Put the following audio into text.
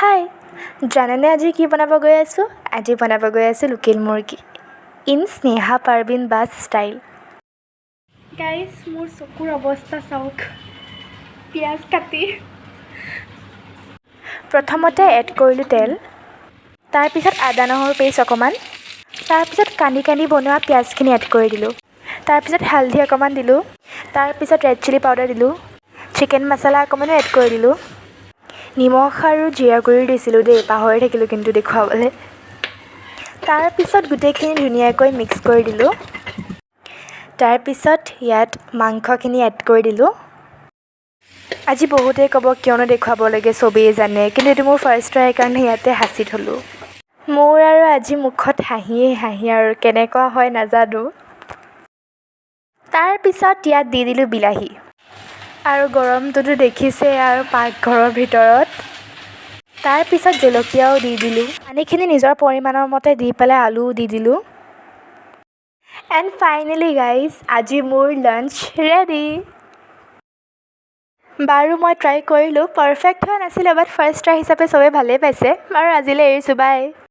হাই, জানেনে আজি কি বনাব গৈ আছোঁ? আজি বনাব গৈ আছোঁ লোকেল মুৰ্গী in Sneha Parveen bus style. Guys, মোৰ চকুৰ অৱস্থা চাওক পিঁয়াজ কাটি। প্ৰথমতে এড কৰিলোঁ তেল, তাৰপিছত আদা নহৰু পেষ্ট অকণমান, তাৰপিছত কান্দি কান্দি বনোৱা পিঁয়াজখিনি এড কৰি দিলোঁ। তাৰপিছত হালধি অকণমান দিলোঁ, তাৰপিছত ৰেড চিলি পাউডাৰ দিলোঁ, চিকেন মছলা অকণমানো এড কৰি দিলোঁ। নিমখ আৰু জিৰা গুড়ি দিছিলোঁ দেই, পাহৰি থাকিলোঁ কিন্তু দেখুৱাবলৈ। তাৰপিছত গোটেইখিনি ধুনীয়াকৈ মিক্স কৰি দিলোঁ। তাৰপিছত ইয়াত মাংসখিনি এড কৰি দিলোঁ। আজি বহুতেই ক'ব, কিয়নো দেখুৱাব লাগে, চবেই জানে। কিন্তু এইটো মোৰ ফাৰ্ষ্ট ট্ৰাই কাৰণে ইয়াতে সাঁচি থ'লোঁ। মোৰ আৰু আজি মুখত হাঁহিয়ে হাঁহি আৰু, কেনেকুৱা হয় নাজানো। তাৰপিছত ইয়াত দি দিলোঁ বিলাহী। আৰু গৰমটোতো দেখিছেই আৰু পাকঘৰৰ ভিতৰত। তাৰপিছত জলকীয়াও দি দিলোঁ। পানীখিনি নিজৰ পৰিমাণৰ মতে দি পেলাই আলুও দি দিলোঁ। এণ্ড ফাইনেলি গাইজ, আজি মোৰ লাঞ্চ ৰেডি। বাৰু, মই ট্ৰাই কৰিলোঁ, পাৰফেক্ট হোৱা নাছিলে, বাট ফাৰ্ষ্ট ট্ৰাই হিচাপে চবেই ভালেই পাইছে। বাৰু, আজিলৈ এৰিছোঁ, বাই।